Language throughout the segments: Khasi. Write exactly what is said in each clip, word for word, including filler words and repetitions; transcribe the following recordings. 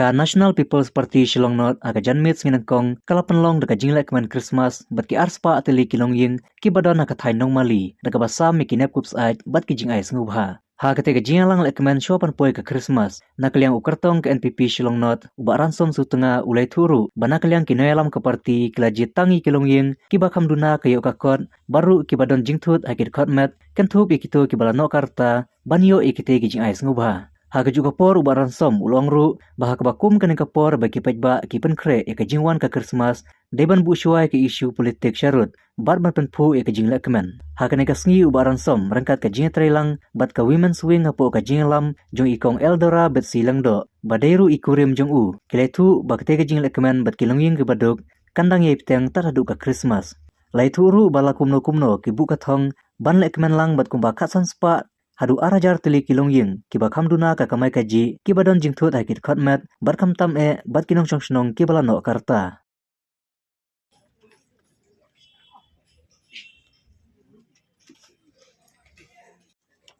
Ka National People's Party Shillong North ha ka janmiet sngi nyngkong ka la pynlong da ka jinglehkmen Christmas bad ki arspah tylli ki longïing kiba don ha ka thaiñ Nongmali da kaba sam ïa ki nep kup syaid bad ki jingai sngewbha. Ha kata ka jingïalang lehkmen shuwa ban poi ka Christmas, na ka liang u kyrtong ka N P P Shillong North, u Bah Ransom Sutnga, u la ïathuh ruh ba na ka liang ki nongïalam ka party ki la jied tang ïa ki longïing kiba kham duna ka ïoh ka kot, bad ruh kiba don jingthut ha ki dkhot met, kynthup ïa kito kiba la noh ka rta ban ïoh ïa kitei ki jingai sngewbha. Ha kajuh ka por u Bah Ransom u la ong ruh ba ha kaba kum kane ka por ba ki paidbah ki pynkhreh ïa ka jingwan ka Christmas, dei ban buh shuwa ïa ka issue politik sharud bad ban pynphuh ïa ka jinglehkmen. Ha kane ka sngi u Bah Ransom ryngkat ka jingïatreilang bad ka Women's Wing hapoh ka jingïalam jong i Kong Eldora Betsy Lyngdoh ba dei ruh i kurim jong u, ki la ïathuh ba katei ka jinglehkmen bad ki longïing kiba duk kan dang ïai bteng tad haduh ka Christmas. La ïathuh ruh ba la kumno kumno ki buh ka thong ban lehkmen lang bad kumba khatsan spah haduh ar hajar tylli ki longïing kiba kham duna ka kamai kajih, kiba don jingthut ha ki dkhot met bad khamtam eh bad ki nongshong shnong kiba la noh ka rta.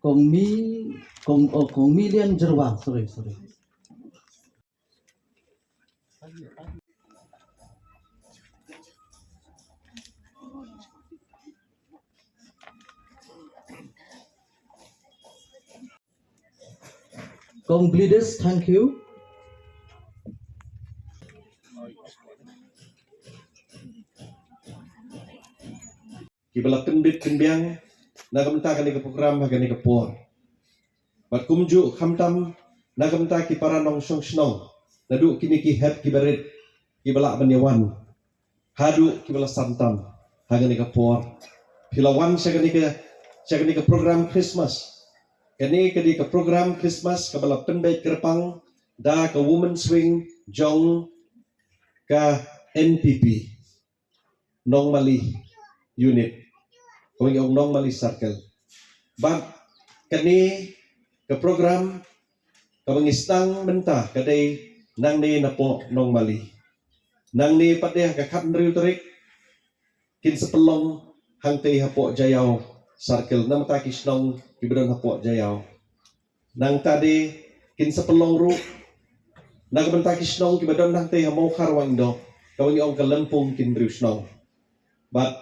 Kong Mi, Kong, oh, Kong Milian Jerwang, sorry, sorry. Kong Blidis, thank you. Kiba la pynbit pynbiang na ka bynta kane ka program ha kane ka por. Bad kumjuh khamtam na ka bynta ki para nongshong shnong, naduh kine ki hep kiba rit, kiba lah ban ïawan haduh kiba la san tam ha kane ka por. Phi la wan sha kane ka, sha kane ka program Christmas. Kane ka dei ka program Christmas kaba la pynbeit kyrpang da ka Women's Wing jong ka N P P Nongmali Unit, kaba ngi ong Nongmali Circle. Bad kane ka program kaba ngi sdang mynta ka dei nangne napoh Nongmali. Nangne pat de ha ka khathynriew tarik kin sa pynlong hangtei hapoh Jaiaw Circle, namar ta ki shnong kiba don hapoh Jaiaw. Nangta de kin sa pynlong ruh na ka bynta ki shnong kiba don hangtei ha Mawkhar Wahingdoh, kaba ngi ong ka Lympung ki hynriew shnong. Bad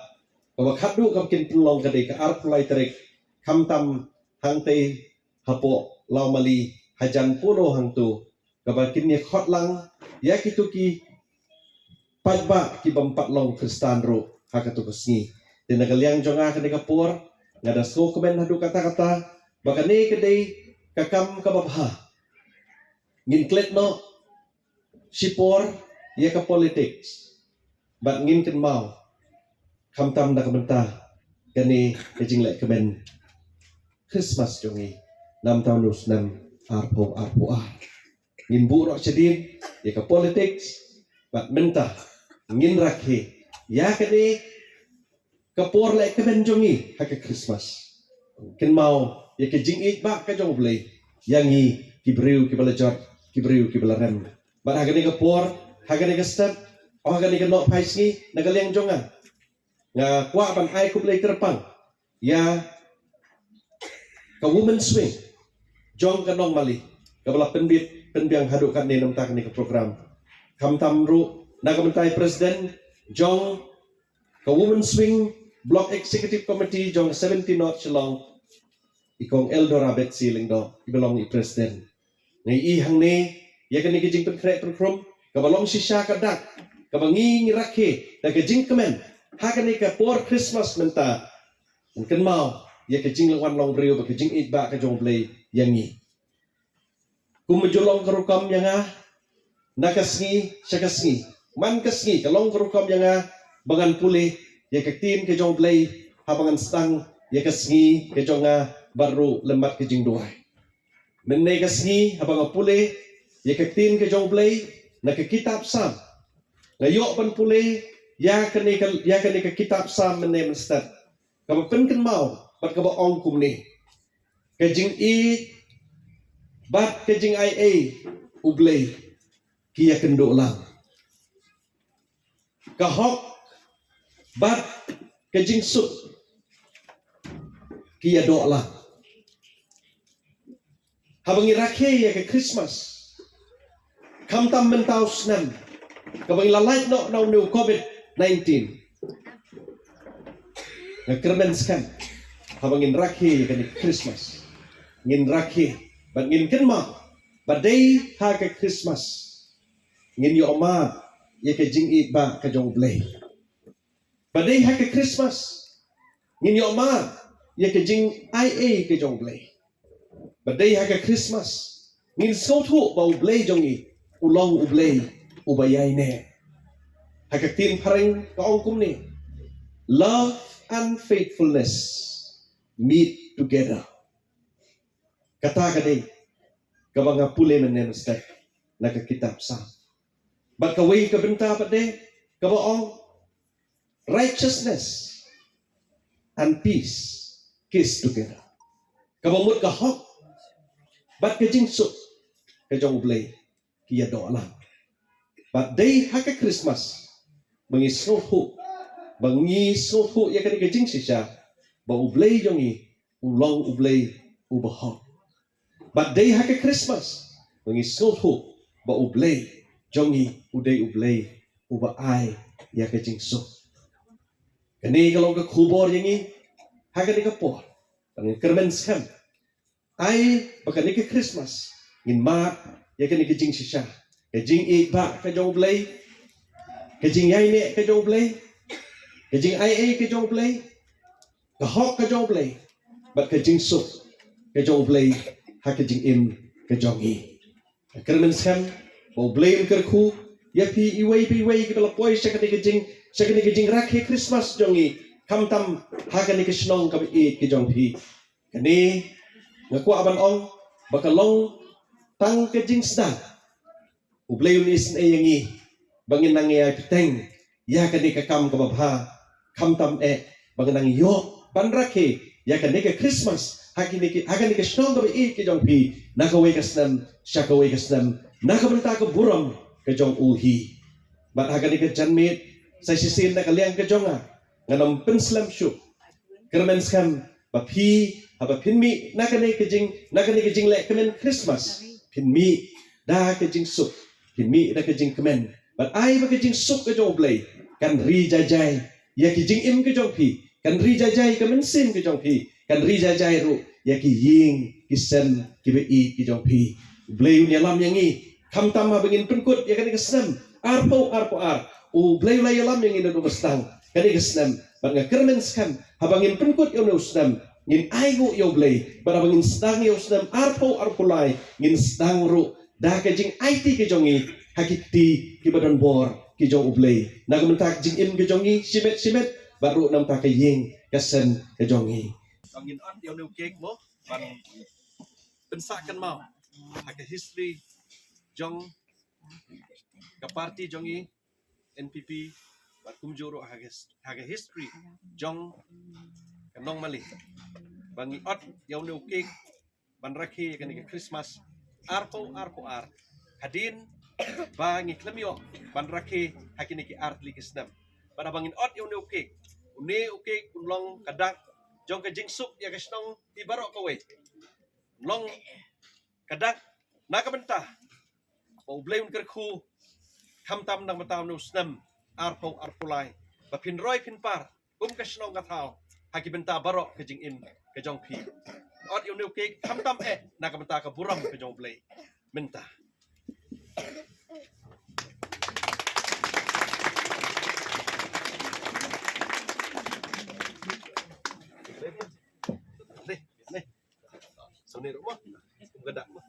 kaba khatduh kaba kin pynlong ka dei ka arphew lai tarik, khamtam hangtei hapoh Lawmali hajan Polo hangto, kaba kin ïa khot lang ïa kito ki paidbah ki bym pat long Khristan ruh ha kato ka sngi. Te na ka liang jong nga kane ka por, nga da sngewkmen haduh katta katta ba kane ka dei ka kam kaba bha. Ngin klet noh shipor ïa ka politics, bad ngin kynmaw khamtam na ka bynta kane ka jinglehkmen Christmas jong ngi na mynta u snem arphew arphew ar. Ngin buh noh shadien ïa ka politics, bad mynta ngin rakhe ïa kane ka por lehkmen jong ngi ha ka Christmas. Kynmaw ïa ka jingïeit ba ka jong U Blei ïa ngi ki briew kiba la jot, ki briew kiba la rem. Bad ha kane ka por, ha kane ka step, ha kane ka nohphai sngi, na ka liang jong nga, nga kwah ban ai khublei kyrpang ïa ka Women's Wing jong ka Nongmali, kaba la pynbit pynbiang haduh katne na ka bynta kane ka program. Khamtam ruh na ka bynta i President jong ka Women's Wing Block Executive Committee jong seventeen North Shillong, i Kong Eldora Betsy Lyngdoh, iba long i President. Ngi i hangne ïa kane ka jingpynkhreh pynkhrum kaba long shisha ka dak kaba ngi ngi rakhe da ka jingkmen ha kane ka por Christmas mynta. Ngan kynmaw ïa ka jingwan long briew bad ka jingïeit ba ka jong U Blei ïa ngi. Kum ba ju long ka rukom ïa nga na ka sngi sha ka sngi, man ka sngi ka long ka rukom ïa nga ba ngan pule ïa ka ktien ka jong U Blei haba ngan sdang ïa ka sngi ka jong nga bad ruh lem bad ka jingduwai. Mynne ka sngi haba nga pule ïa ka ktien ka jong U Blei na ka kitab Salm, nga ïoh ban pule ïa kane ka, ïa kane ka kitab Salm mynne mynstep, kaba pynkynmaw bad kaba ong kumne: Ka jingïeit bad ka jingaiei U Blei ki ïakynduh lang. Ka hok bad ka jingsuk ki ïadoh lang. Haba ngi rakhe ïa ka Christmas, Khamtam mynta u snem kaba ngi la lait noh na une u covid nineteen. Nga kyrmen skhem haba ngin rakhe ïa kane ka Christmas, ngin rakhe bad ngin kynmaw ba dei ha ka Christmas ngin ïoh mad ïa ka jingïeit ba ka jong U Blei. Ba dei ha ka Christmas ngin ïoh mad ïa ka jingaiei ka jong U Blei. Ba dei ha ka Christmas ngin sngewthuh ba U Blei jong ngi u long U Blei uba ïaineh. Ha ka ktien phareng ka ong kumne: "Love and faithfulness meet together." Kata ka dei kaba nga pule mynne mynstep na ka kitab Salm. Bad kawei ka bynta pat de kaba ong: "Righteousness and peace kiss together." Kaba mut ka hok bad ka jingsuk ka jong U Blei ki ïadoh lang. Bad dei ha ka Christmas ba ngi sngewthuh, ba ngi sngewthuh ïa kane ka jingshisha ba U Blei jong ngi u long U Blei uba hok. Bad dei ha ka Christmas ba ngi sngewthuh ba U Blei jong ngi u dei U Blei uba ai ïa ka jingsuk. Kane ka long ka khubor ïa ngi ha kane ka por. Bad nga kyrmen skhem ai ba kane ka Christmas ngin mad ïa kane ka jingshisha, ka jingïeit ba ka jong U Blei, ka jingïaineh ka jong U Blei, ka jingaiei ka jong U Blei, ka hok ka jong U Blei bad ka jingsuk ka jong U Blei ha ka jingim ka jong ngi. Nga kyrmen skhem ba U Blei un kyrkhu ïa phi iwei pa iwei kiba la poi sha kane ka jing, sha kane ka jingrakhe Christmas jong ngi, khamtam ha kane ka shnong kaba ïeit ka jong phi. Kane nga kwah ban ong ba ka long tang ka jingsdang. U Blei un isynei ïa ngi ba ngin nang ïai bteng ïa kane ka kam kaba bha, khamtam eh ba ngin nang ïoh ban rakhe ïa kane ka Christmas ha kane ka, ha kane ka shnong kaba ïeit ka jong phi, na kawei ka snem sha kawei ka snem, na ka bynta ka burom ka jong U hi. Bad ha kane ka janmiet, sa shisien na ka liang ka jong nga, ngan ym pynslem shuh. Kyrmen skhem ba phi, haba phin mih na kane ka jing, na kane ka jingleh kmen Christmas, phin mih da ka jingsuk, phin mih da ka jingkmen. Bad ai ba ka jingsuk ka jong U Blei kan ri jai jai ïa ki jingim ka jong phi, kan ri jai jai ka mynsiem ka jong phi, kan ri jai jai ruh ïa ki ïing ki sem kiba ïeit ki jong phi. U Blei un ïalam ïa ngi, khamtam haba ngin pynkut ïa kane ka snem arphew arphew ar. U Blei u la ïalam ïa ngi naduh ba sdang kane ka snem. Bad nga kyrmen skhem haba ngin pynkut ïa une u snem, ngin ainguh ïa U Blei. Bad haba ngin sdang ïa u snem arphew arphew lai, ngin sdang ruh da ka jingaiti ka jong ngi ha ki kti kiba don bor ki jong U Blei, na ka bynta ka jingim ka jong ngi shimet shimet, bad ruh na ka bynta ka ïing ka sem ka jong ngi. Ngin ot ïa une u cake mo ban pynsah kynmaw ha ka history jong ka party jong ngi, N P P, bad kumjuh ruh ha ka his-, ha ka history jong ka Nongmali, ba ngi ot ïa une u cake ban rakhe ïa kane ka Christmas arphew arphew ar, hadien ba ngi khlem ïoh ban rakhe ha kine ki ar tylli ki snem. Bad haba ngin ot ïa une u cake, une u cake un long ka dak jong ka jingsuk ïa ka shnong hi baroh kawei. Long ka dak na ka bynta ba U Blei un kyrkhu, khamtam na ka bynta une u snem arphew arphew lai, ba phin roi phin par kum ka shnong ka thaw ha ki bynta baroh ka jingim ka jong phi. Ot ïa une u cake khamtam eh na ka bynta ka burom ka jong U Blei mynta. Leh, leh. Sawni ruh mo. Kum ka dak mo.